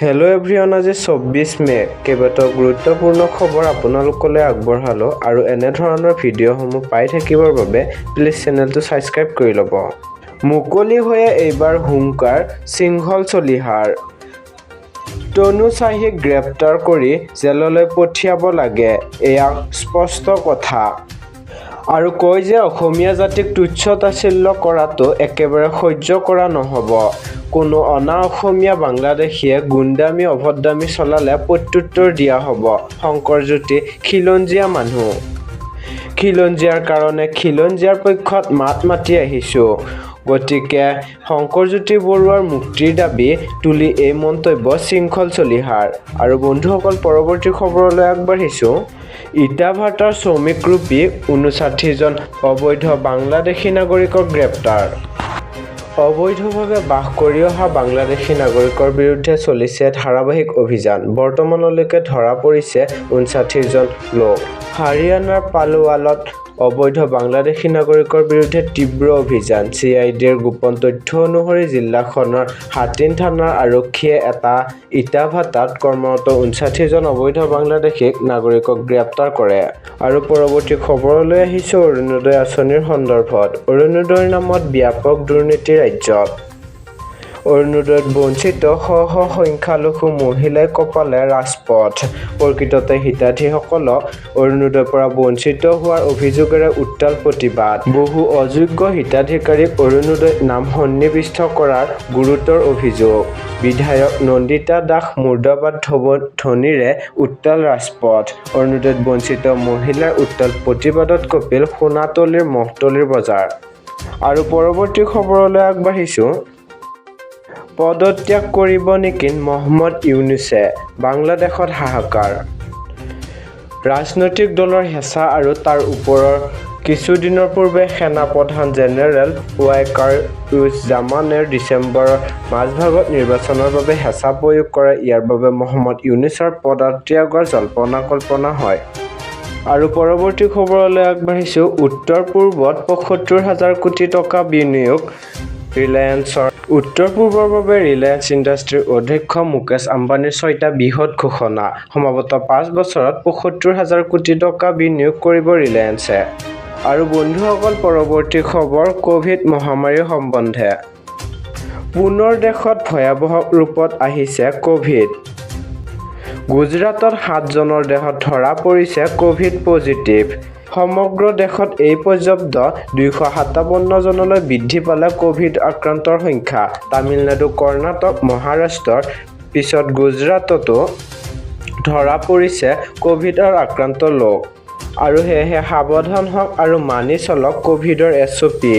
Hello' everyone, আজি 24 মে'। কেইবাটাও গুৰুত্বপূৰ্ণ খবৰ আপোনালোকলৈ আগবঢ়ালোঁ আৰু এনেধৰণৰ ভিডিঅ'সমূহ পাই থাকিবৰ বাবে প্লিজ চেনেলটো ছাবস্ক্ৰাইব কৰি ল'ব। মুকলি হৈয়ে এইবাৰ হুংকাৰ শৃংখল চলিহাৰ। তনু শ্বাহীক গ্ৰেপ্তাৰ কৰি জেললৈ পঠিয়াব লাগে, এয়া স্পষ্ট কথা। আৰু কয় যে অসমীয়া জাতিক তুচ্ছ তাচ্ছিল্য কৰাটো একেবাৰে সহ্য কৰা নহ'ব। কোনো অনা অসমীয়া বাংলাদেশীয়ে গুণ্ডামি অভদ্ৰামি চলালে প্ৰত্যুত্তৰ দিয়া হ'ব। শংকৰজ্যোতি খিলঞ্জীয়া মানুহ। খিলঞ্জীয়াৰ কাৰণে খিলঞ্জীয়াৰ পক্ষত মাত মাতি আহিছো। গতিকে শংকৰজ্যোতি বৰুৱাৰ মুক্তিৰ দাবী তুলি এই মন্তব্য শৃংখল চলিহাৰ। আৰু বন্ধুসকল, পৰৱৰ্তী খবৰলৈ আগবাঢ়িছো। ইটাভাটাৰ শ্ৰমিকৰূপী 59জন অবৈধ বাংলাদেশী নাগৰিকক গ্ৰেপ্তাৰ। অবৈধভাৱে বাস কৰি অহা বাংলাদেশী নাগৰিকৰ বিৰুদ্ধে চলিছে ধাৰাবাহিক অভিযান। বৰ্তমানলৈকে ধৰা পৰিছে 59জন লোক। হাৰিয়ানাৰ পালৱালত অবৈধ বাংলাদেশী নাগৰিকৰ বিৰুদ্ধে তীব্ৰ অভিযান। চি I ডিৰ গোপন তথ্য অনুসৰি জিলাখনৰ হাটিন থানাৰ আৰক্ষীয়ে এটা ইটাভাটাত কৰ্মৰত 59জন অবৈধ বাংলাদেশী নাগৰিকক গ্ৰেপ্তাৰ কৰে। আৰু পৰৱৰ্তী খবৰলৈ আহিছো অৰুণোদয় আঁচনিৰ সন্দৰ্ভত। অৰুণোদয়ৰ নামত ব্যাপক দুৰ্নীতি ৰাজ্যত। অৰুণোদয়ত বঞ্চিত শ শ সংখ্যালঘু মহিলাই কঁপালে ৰাজপথ। প্ৰকৃততে হিতাধিকাৰীসকলক অৰুণোদয়ৰ পৰা বঞ্চিত হোৱাৰ অভিযোগেৰে উত্তাল প্ৰতিবাদ। বহু অযোগ্য হিতাধিকাৰীক অৰুণোদয়ত নাম সন্নিৱিষ্ট কৰাৰ গুৰুতৰ অভিযোগ। বিধায়ক নন্দিতা দাস মুৰ্দাবাদ ধ্বনিৰে উত্তাল ৰাজপথ। অৰুণোদয়ত বঞ্চিত মহিলাৰ উত্তাল প্ৰতিবাদত কঁপিল সোণাতলীৰ মহতলীৰ বজাৰ। আৰু পৰৱৰ্তী খবৰলৈ আগবাঢ়িছো। পদত্যাগ কৰিব নেকি মহম্মদ ইউনুছে? বাংলাদেশত হাহাকাৰ। ৰাজনৈতিক দলৰ হেঁচা আৰু তাৰ ওপৰৰ কিছুদিনৰ পূৰ্বে সেনা প্ৰধান জেনেৰেল ৱাকাৰ-উজ-জামানে ডিচেম্বৰৰ মাজভাগত নিৰ্বাচনৰ বাবে হেঁচা প্ৰয়োগ কৰে। ইয়াৰ বাবে মহম্মদ ইউনুছৰ পদত্যাগৰ জল্পনা-কল্পনা হয়। আৰু পৰৱৰ্তী খবৰলৈ আগবাঢ়িছো। উত্তৰ-পূবত 75 হাজাৰ কোটি টকা বিনিয়োগ ৰিলায়েন্সৰ। উত্তৰ-পূবৰ বাবে ৰিলায়েন্স ইণ্ডাষ্ট্ৰীৰ অধ্যক্ষ মুকেশ আম্বানীৰ ছয়টা বৃহৎ ঘোষণা। সমাগত 5 বছৰত 75 হাজাৰ কোটি টকা বিনিয়োগ কৰিব ৰিলায়েন্সে। আৰু বন্ধুসকল, পৰৱৰ্তী খবৰ কভিড মহামাৰীৰ সম্বন্ধে। পুনৰ দেশত ভয়াৱহ ৰূপত আহিছে কভিড। গুজৰাটত সাতজনৰ দেহত ধৰা পৰিছে কভিড পজিটিভ। সমগ্ৰ দেশত এই পৰ্যন্ত 257 জনলৈ বৃদ্ধি পালে কভিড আক্ৰান্তৰ সংখ্যা। তামিলনাডু, কৰ্ণাটক, মহাৰাষ্ট্ৰৰ পিছত গুজৰাটতো ধৰা পৰিছে কভিডৰ আক্ৰান্ত লোক। আৰু সেয়েহে সাৱধান হওক আৰু মানি চলক কভিডৰ এছ অ' পি।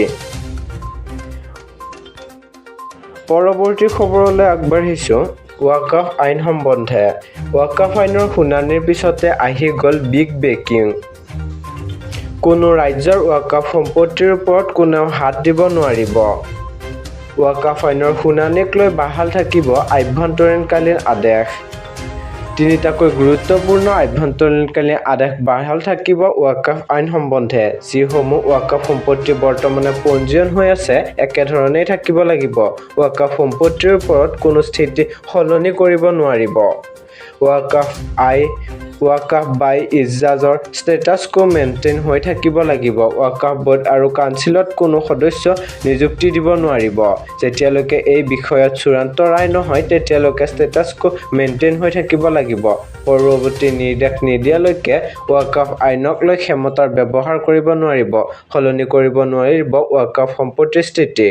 পৰৱৰ্তী খবৰলৈ আগবাঢ়িছো ৱাকফ আইন সম্বন্ধে। ৱাকফ আইনৰ শুনানিৰ পিছতে আহি গ'ল বিগ ব্ৰেকিং। কোনো ৰাজ্যৰ ৱাকফ সম্পত্তিৰ ওপৰত কোনেও হাত দিব নোৱাৰিব। ৱাকফ আইনৰ শুনানিক লৈ বাহাল থাকিব অভ্যন্তৰীণকালীন আদেশ। তিনিটাকৈ গুৰুত্বপূৰ্ণ অভ্যন্তৰীণকালীন আদেশ বাহাল থাকিব ৱাকফ আইন সম্বন্ধে। যিসমূহ ৱাকফ সম্পত্তি বৰ্তমানে পঞ্জীয়ন হৈ আছে একেধৰণেই থাকিব লাগিব। ৱাকফ সম্পত্তিৰ ওপৰত কোনো স্থিতি সলনি কৰিব নোৱাৰিব। ৱাকফ আই ৱাকফ বাই ইজাজৰ ষ্টেটাছ কো মেইনটেইন হৈ থাকিব লাগিব। ৱাকফ ব'ৰ্ড আৰু কাউন্সিলত কোনো সদস্য নিযুক্তি দিব নোৱাৰিব। যেতিয়ালৈকে এই বিষয়ত চূড়ান্ত ৰায় নহয় তেতিয়ালৈকে ষ্টেটাছ কো মেইনটেইন হৈ থাকিব লাগিব। পৰৱৰ্তী নিৰ্দেশ নিদিয়ালৈকে ৱাকফ আইনক লৈ ক্ষমতাৰ ব্যৱহাৰ কৰিব নোৱাৰিব, সলনি কৰিব নোৱাৰিব ৱাকফ সম্পত্তিৰ স্থিতি।